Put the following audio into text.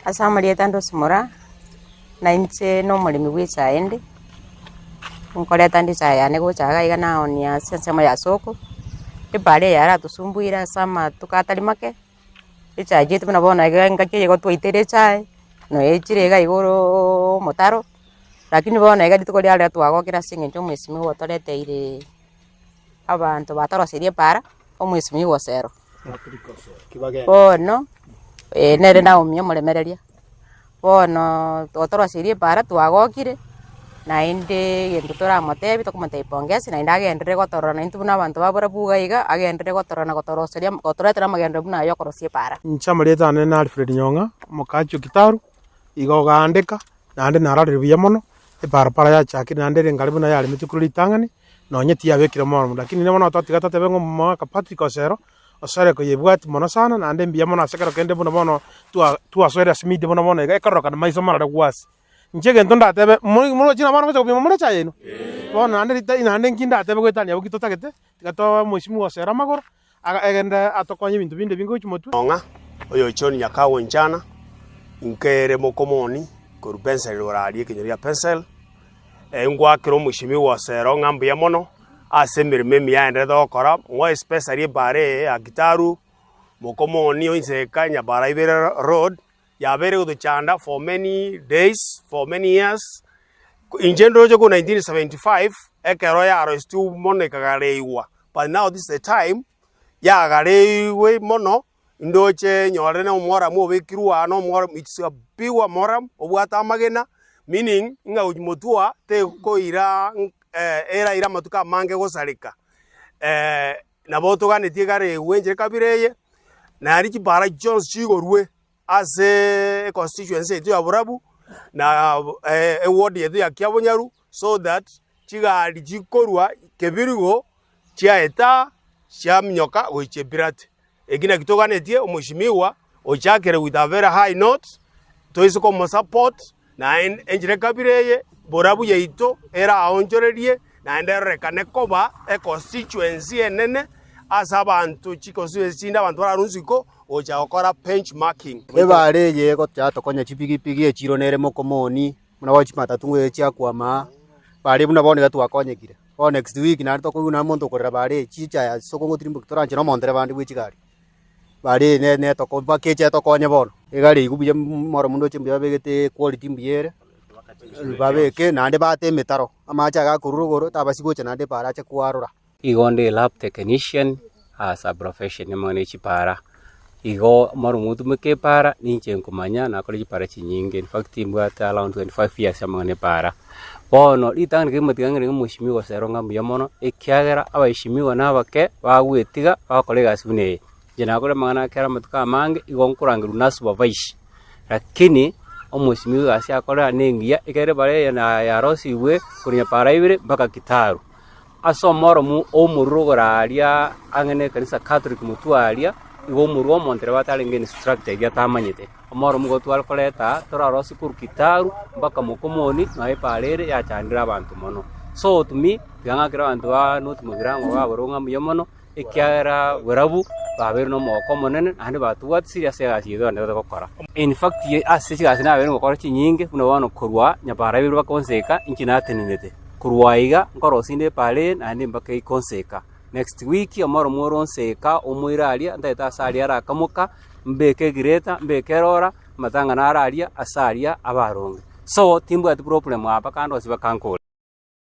Ase amarieta ande Osimora, na inche nomoremi bwa echae ende, nkoreta nde echae yane gocha iga iga naonia ase ensemo ya soko, ebara eye yaratosumbuire ase amatuko atari make, echae yaito buna bono iga engaki eye igo twaiteire echae, nonya echire iga igoro omotaro, lakini bono iga rituko ria rero twagokire ase eng'encho omwesimigwa otoreteire abanto batoroserie ebara, omwesimigwa Osero. Bono nere Naomi omoremereria, bono otoroseirie ebara twagokire, naende egento toramotebie tokomotebia pongezi naende agenderere gotorora naintwe buna abanto ba barabwo iga iga, agenderere gotorora na gotoroseria gotoretera amagenderero buna aya okorosia ebara. Inche amarieta ane na Alfred Nyong'a, omokachi o Kitaru, igo ogaandeka, naende narorire buya mono, ebarabara yachakire naende ere nkare buna yaremetwe korwa ritang'ani, nonye tiyabekire mono lakini bono totiga totebe ng'a omogaka Patrick Osero, Osero koyebwati mono sana naende mbuya mono ase ekero kende buna bono twa twasoire ase media buna bono iga ekororokana maiso marore gwase. Inche egento ndatebe moi moroche na abana gocha gopima more echae yaino? Bono naende rita naende nki ndatebe goetania abwo ki totagete, tiga tobe omweshimiwa Osero amagoro, aga egende atokonye ebinto binde ebinge gochia motwe. Ng'a oyo John Nyakao Onchana, nkere mokomoni korwa Pensel igoro aria ekenyoro gia Pensel, Ngwakera omweshimiwa Osero ng'a mbuya mono ase emeremo emiya aenderete gokora, more especially ebara eye ya Gitaru, Mokomoni, Oiseka, Nyabara ibere road, yabeire gotochanda for many days, for many years. Inche ndoche korwa 1975 ekero yarosetiwe mono ekagareigwa, but now this is the time yagareirwe mono. Ndoche nyore na omoramu obekirwe aa na omoramu it's a big omoramu obwate amagena meaning ng'a gochia motwe tekoira eraire amatuko amange gosareka. Nabo toganetie egaregwe enchera ekabira eye, naende chipara chionsi chigorwe ase econstituency yaito ya Borabu na eward yaito ya Kiabonyoru so that chigari chikorwa kebirigo chiaeta chiaminyoka gochia Ebirate. Eki naki toganetie omweshimiwa ochakire with a very high note, toise komosupport naende enchera ekabira eye borabu yaito eraonchorerie naende erorekane koba econstituency enene ase abanto chiconstituency chinde abanto bararwe isiko gocha gokora benchmarking. Ebara eye egocha tokonya chipigipigi echiro nere mokomoni, buna bono chimatatu ngoyo chiakwama aa, bare buna bono iga twakonyekire. Bono next week naende tokoigwa naende omonto okorera bare eye chicha ya soko ngotirimboki toranche na omontereba ande bwe chigari. Bare eye ne netoko mpaka eche etokonye bono. Egari eywo buya moro mundu oche mbuya babegete quality mbuya ere, babeke naende baate emetaro, amache aya gakorwa rogoro tabasi gocha naende epara ache kwarora. Igo nde lab technician as a profession amang'ana e chipara. Igo omoro motumeke epara ninche nkomanya nakore chipara chinyinge in fact mbwate around 25 years amang'ana epara. Bono ritang'ani kegima tiga ng'ire omweshimiwa Osero ng'a mbuya mono ekiagera abaeshimiwa na abake bagwetiga bagokora egasi buna eye. Inche nakore amang'ana akere amatuko amange igo nkorangerwa na supervise. Lakini omweshimiwa egasi akore na engiya ekere ebara eye yarosigwe korwa nyapara ibere mpaka Kitaru. Ase omoromu omorure igoro aria ang'e nekanisa Catholic motwe aria, igo omorwe omontereba atarenge instructor eria atamanyete. Omoromu igo tware koreta torarosie korwa Kitaru mpaka Mokomoni nonya epara ere yachandire abanto mono. So to me, tiga ng'akere abanto ba North Mugirango baborwe ng'a mbuya mono, ekiagera barabwo babeire nomogoko omonene naende batobwatisire ase egasi eye togende gokora. In fact ase chigasi nabeire ngokora chinyinge buna bono korwa nyapara ibere mpaka onseka inche natenenete. Korwa aiga nkorosia inde epara eye naende mpaka ike onseka. Next week omoro ore onseka omoire aria ntagete ase aria arakamoka mbeke egireta mbeke erora amatanga naro aria ase aria abe aronge. So timbwati problem aa mpaka ande onsi bakankora.